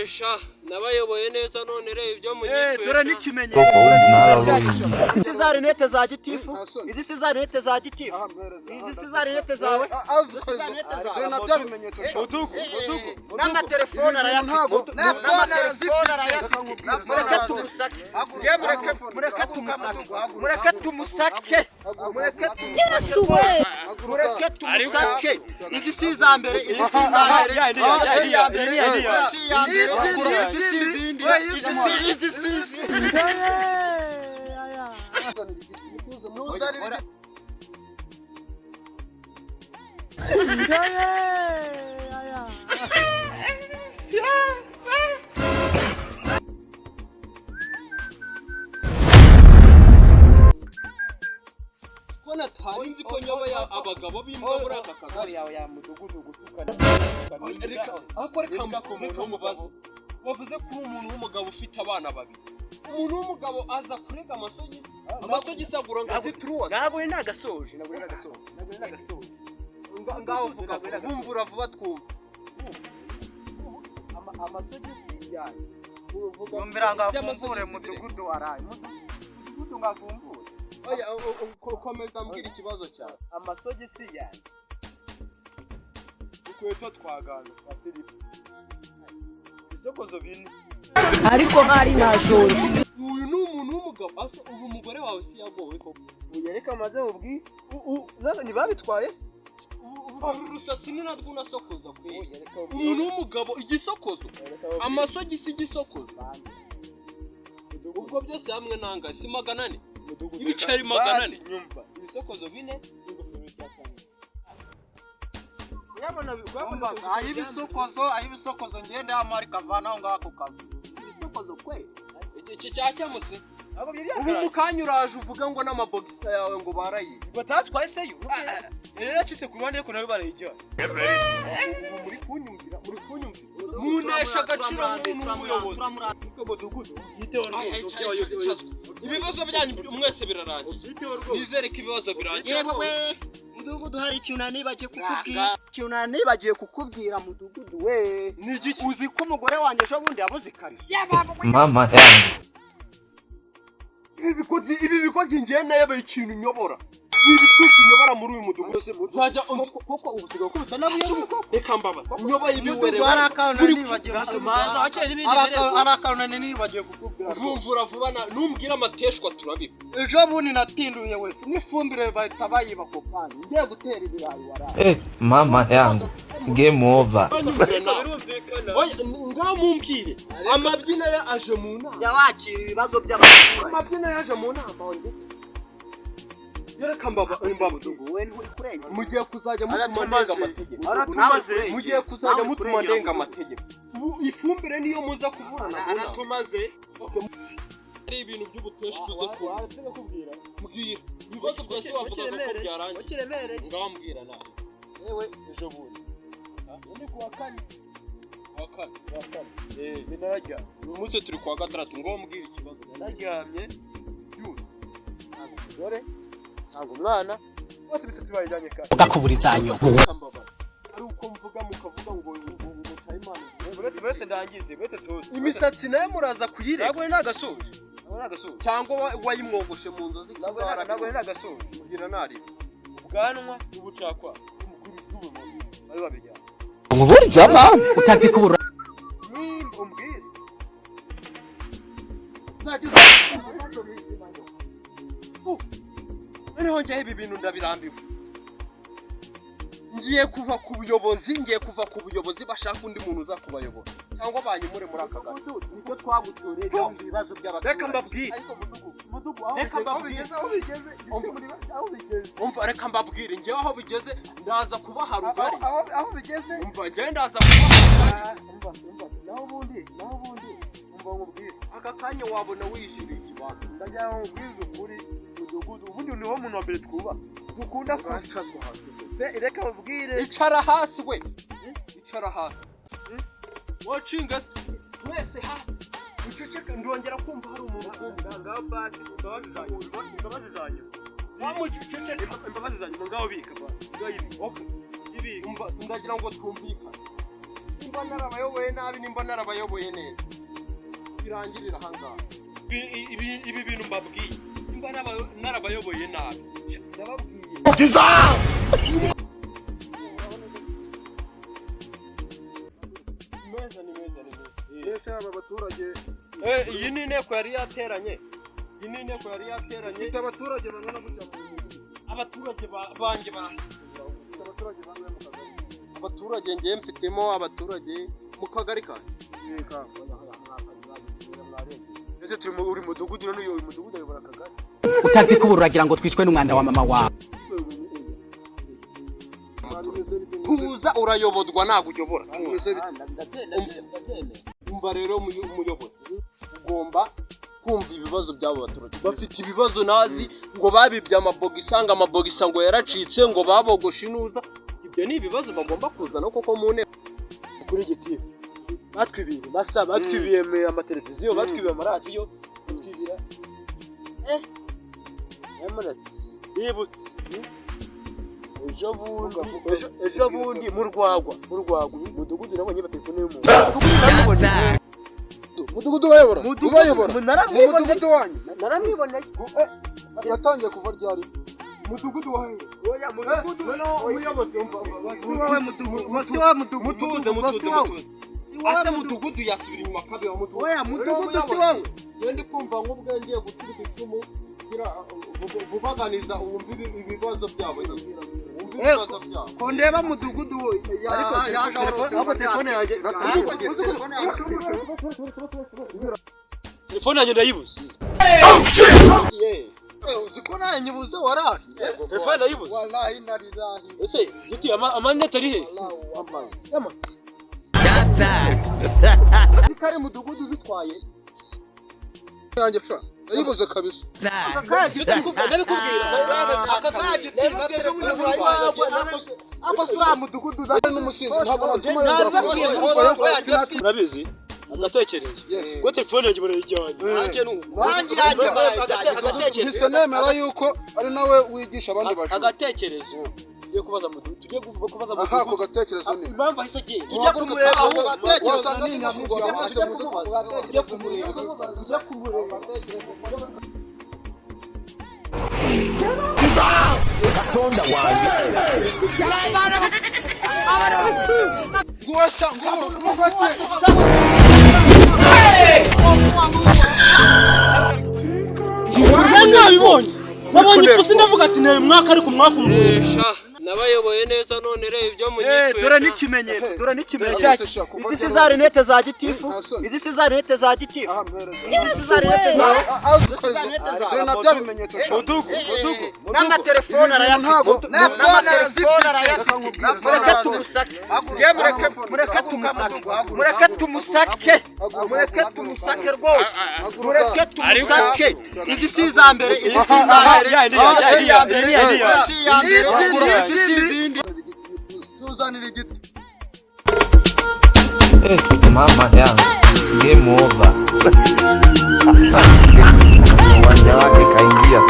Sha, nabayoboye neza, none reba ibyo munyituye. Dore n'ikimenyetso. Izi za rinete za gitifu, izi si za rinete za gitifu, izi si za rinete zawe, izi si za rinete zawe. Na bya bimenyetso sha. N'amatelefone arayafite, n'amatelefone arayafite. Mureke tumusake. Nge mureke, mureke tumusake, mureke tumusake, mureke tumusake, mureke tumusake. Izi si iza mbere, izi si iza mbere, izi si iya mbere, izi si iya mbere, izi si izindi, izi si izindi. Ko natari nzi ko nyoboye abagabo b'imbwa muri aka kagari. Ya mudugudu gutukana. Reka ariko, reka mubaze. Wavuze ko uri umuntu w'umugabo ufite abana babiri. Umuntu w'umugabo aza kurega amasogisi, amasogisi agura ngo azituruwase. Ntabwo nagasoje, ntabwo nagasoje, ntabwo nagasoje. Ngaho vuga, bumvura vuba twumva. Amasogisi yanjye. Yumvira ngo avumbure mudugudu waraye, mudugudu ngo avumbure. Oya, komeza mbwira ikibazo cyawe. Amasogisi yanjye, ukweto twaganje twa silipa, isokozo bine. Ariko hari ntashoje. Uyu ni umuntu w'umugabo asa ubu. Umugore wawe si yagowe koko? Ubu reka maze mubwi ntibabitwaye. Uru rusatsi ni narwo unasokoza kwe? Umuntu w'umugabo, igisokozo, amasogisi, igisokozo, ubwo byose hamwe nanga si 400, ibiceri 400. Nyumva, ibisokozo bine n'ingofero cyatanu. Uyabona, uyabona. Ay'ibisokozo, ay'ibisokozo, ngende amari kavanaho ngako kava ibisokozo kwe. Iki cyakemutse. Ntabwo byari Ubu byakaraye. mu kanya uraje uvuga ngo n'amabogisa yawe ngo barayiye. Batatwaye se yo? Rero yacitse ku ruhande, ariko nawe barayijyana. Ubu muri kunyumvira, muri kunyumvira, munesha agaciro nk'umuntu w'umuyobozi. Niko mudugudu yiteho Ay, ay, rwose. ay, ay, ay, ibibazo byanyu mwese birarangiye. Yiteho rwose. Nizere ko ibibazo birangiye. Yewe we mudugudu, hari ikintu nibagiye kukubwira, ikintu nibagiye kukubwira mudugudu we. Ni igiki? Uzi ko umugore wanjye ejo bundi yabuze ikariso? Mama yangu. Ibi bikozi ngiye nayoboye ikintu nyobora ni ibicucu nyobora muri uyu mudugudu nzajya Koko ubu usigaye ukubita nabuye? Reka mbabaze, nyoboye ibiwerewere. Hari akantu nibagiwe N'ibindi. hari akantu nibagiwe kukubwira. Vumvura vuba numbwira amateshwa turabiba. Ejo bundi natinduye wese n'ifumbire bahita bayiba ako kanya ngiye gutera ibirayi waraye. Eh, mama yangu. Game over. Banyumvire nawe. Oya, ngaho mumbwire amabyina ye aje mu nama. Jya wakira ibibazo by'abaturage. Amabyina yaje mu nama wanjye. Reka mbaba We nturi kurengera. Mugiye kuzajya mutuma ndenga amategeko. Aratumaze. Mugiye kuzajya mutuma ndenga amategeko. Ubu ifumbire niyo muza kuburana mu nama. Aratumaze. Ari ibintu by'ubuteshi tuze kumva. Waretse kubwira. Mbwira ibibazo byose wavugaga ko byarangiye. Ukiremere. Ngaho mbwira nawe. Yewe, ejo bundi ni kuwa kane. Kuwa kane. Kuwa kane, eh, ni narajyamye. Uyu munsi turi kuwa gatandatu. Ngaho mbwira ikibazo. Nararyamye byutse ntabwo umugore, ntabwo umwana, bose imisatsi bayijyanye kare. Ugakuburizanyo. Mbabara ari uko mvuga mukavuga ngo Tayimana. Uretse ndangize, uretse tuzi. Imisatsi nayo muraza kuyireka. Ntabwo ni nagasoje, ntabwo ni nagasoje. Cyangwa wayimwogoshe mu nzozi? Ntabwo ni nagasoje. Mbwira narira. Ubwanwa n'ubucakwa bw'umukuru bw'ubumoso bari babijyanye. Nkuburizama utazi kubura. Nimba umbwire. Noneho njyewe ibi bintu ndabirambiwe. Ngiye kuva ku buyobozi, ngiye kuva ku buyobozi, bashaka undi muntu uza kubayobora cyangwa banyimure muri aka gace. Mudugudu, nicyo twagutoreye, jya wumva ibibazo by'abaturage. Reka mbabwire. Ariko mudugudu, mudugudu, aho Reka bigeze, aho mbabwire. bigeze, aho bigeze, aho bigeze. Umva, reka mbabwire, njyewe aho bigeze ndaza kubaha rugari. Aho bigeze. Umva, njyewe ndaza kubaha rugari. Umva se, umva se, naho ubundi umva nkubwire. Aka kanya wabona wishyuriye ikibanza. Ndagira ngo nkubwize ukuri mudugudu, ubundi niwo muntu wa mbere twubaha, dukunda kuba. Uracazwa hasi. Reka ubwire. Icara hasi we, icara hasi. Wacinga se mwese hasi, uceceke. Ndongera kumva hari umuntu ukumva. Ngaho basi, imbabazi zanyu, imbabazi zanyu. Wamuceceka. Imbabazi zanyu, ngaho bika basi. Ngaho ibika. Okay. Ibika. Umva, ndagira ngo twumvikane. Nimba narabayoboye nabi, nimba narabayoboye neza, birangirira ahangaha. Ibi bintu mbabwiye, nimba narabayoboye nabi, ndababwiye. Meza ni meza ni meza. Ese aba baturage? Iyi ni inteko yari yateranye. Iyi ni inteko yari yateranye. Ufite abaturage bangana gutya mu mudugudu? Abaturage banjye ba Ufite abaturage bangahe mu kagari? Abaturage ngiye mfitemo abaturage mu kagari kanjye. Yeka. Ese turi mu uri mudugudu, none uyu mudugudu ayobora akagari? Utazi ko uragira ngo twicwe n'umwanda wa mama wawe. Tuza, urayoborwa, ntabwo uyobora. Bimeze bite? Umva rero, umuyobozi ugomba kumva ibibazo by'abo baturage. Bafite ibibazo nazi ngo babibye amabogisa, ngo amabogisa ngo yaracitse, ngo babogoshe inuza. Ibyo ni ibibazo bagomba kuzana koko mu nteko. Kuri gitifu, batwibiye masa, batwibiye amateleviziyo, batwibiye amaradiyo, batwibira nyamunatsi. Bibutse ejo bundi, ejo bundi mu Rwagwa mudugudu nabonye telefone y'umuntu, mudugudu namubonye. Mudugudu bayobora, ubayobora mu Naramwiboneye. mudugudu wanyu? Naramwiboneye. Yatangiye kuva ryari? Mudugudu wahe? Oya, mudugudu umuyobozi, umva. Mutuze, mutuze, mutuze. Ase mudugudu yasubira inyuma kabiri, mudugudu. Oya, mudugudu si wowe. Ngiye ndi kumva nk'ubwo ngiye gucurika icumu kugira bubaganiza, wumve ibibazo byabo nyine. Wumve ibibazo byabo. Ko ndeba mudugudu Ariko ahubwo telefone yanjye, telefone yanjye ndayibuze. Uzi ko nawe nyibuze warahi? Telefone ndayibuze. Wallahi narizahi. Ese giti amarinete ari he? Wallahi wambaye. Kari mudugudu bitwaye. Yanjye sha ndayibuze kabisa. Ndabikubwira. Ako si uriya mudugudu uza. N'umusinzi ntabwo natuma yongera kuba. Sinatuma. Urabizi, agatekerezo Yes. ko telefone yanjye barayijyanye. Nanjye agatekerezo. Mpise nemera yuko ari nawe wigisha abandi bajura. Agatekerezo tugiye kubaza mudugudu, tugiye kubaza Aha, ako mudugudu gatekerezo ni impamvu ahise agenda. Ujya kumureba ahubwo. Wasanga ari nka kurwara amaso mu mudugudu. Ujya kumureba, ujya kumureba. Katonda wange. Ngwasha ngumufate. Nabibonye, nabonye ipusi, ndavuga ati nawe mwaka, ariko umwaka Sha, nabayoboye neza, none reba ibyo munyitwe. Dore n'ikimenyetso, dore n'ikimenyetso. Sha, kuva Izi si za rinete za gitifu, izi si za rinete za gitifu. Aha, mpereza. Izi si za rinete za Azi ko dore na bya bimenyetso sha. N'amatelefone arayafite, n'amatelefone arayafite. Mureke tumusake. Ngiye mureke, mureke tumusake, mureke tumusake, mureke tumusake rwose, mureke tumusake. Izi si iza mbere, izi si iza mbere, izi si iya mbere, izi si iya mbere, izi si izindi. Tuzanira igiti. Mama yangu, game over. Uwanja wake kaingia.